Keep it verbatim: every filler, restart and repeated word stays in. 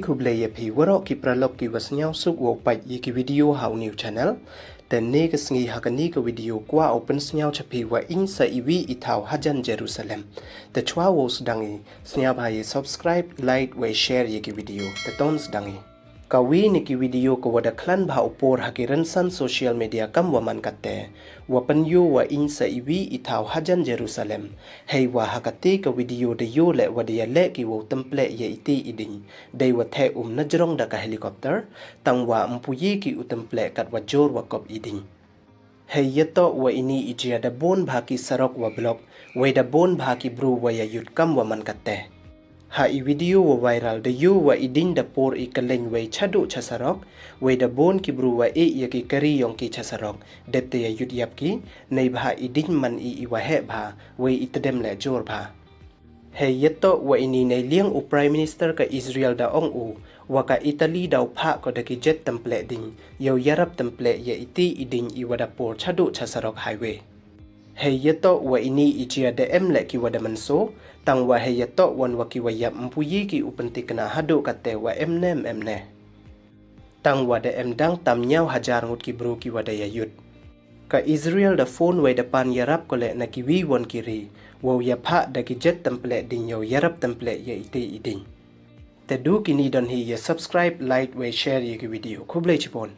Khublei ya phi waroh ki paralok ki wa sniawsuk wow pait ya ki video ha u new channel. Te ne ka sngi ha kani ka video kwah u pynsniaw cha phi wa ing sa iwi i thaw hajan Jerusalem. Te chwa wow sdang i, sniawbha ya subscribe, like, wa share ya ki video. Te ton sdang i. Ka wi na ki video ka wa da khlan bha u por ha ki rynsan social media kam wa man kate, wa pynyoo wa ing sa iwi i thaw hajan Jerusalem. Hei wa ha kate ka video da yoo le wa da ya leh ki wow tympleh ya iti i ding. Dei wa theh um najrong da ka helicopter, tang wa ym pu ye ki u tympleh kat wa jor wa kop i ding. Hei ya toh wa ini i jia da bon bha ki sarok wa block, wei da bon bha ki bru wa ya yut kam wa man kate. Ha i video wa viral da yoo wa i ding da por i kylleiñ wei chaduh cha sarok, wei da bon ki bru wa e ya ki kari yong ki cha sarok, dep te ya yut yap ki, neibhah i ding man i i wa heh bha, wei i tdem le jor bha. Hei ya toh wa ini nei liang u Prime Minister ka Israel da ong u, wa ka Italy daw phah ko da ki jet tympleh ding, yow yarap tympleh ya iti i ding i wa da por chaduh cha sarok highway. Hei ya toh wa ini i jia da em le ki wa da mynsaw, tang wa hei ya toh wan wa ki wa yap ym pu ye ki u pyntikna haduh kate wa em ne em ne. Tang wa da em dang tam ñiaw hajar ngut ki bru ki wa da ya yut. Ka Israel da phone wei da pan yarap ko le na ki wi won ki ri, wow ya phah da ki jet tympleh ding yow yarap tympleh ya iti i ding. Te du kini don hi, ya subscribe, like, wei share ya ki video. Khublei chibun.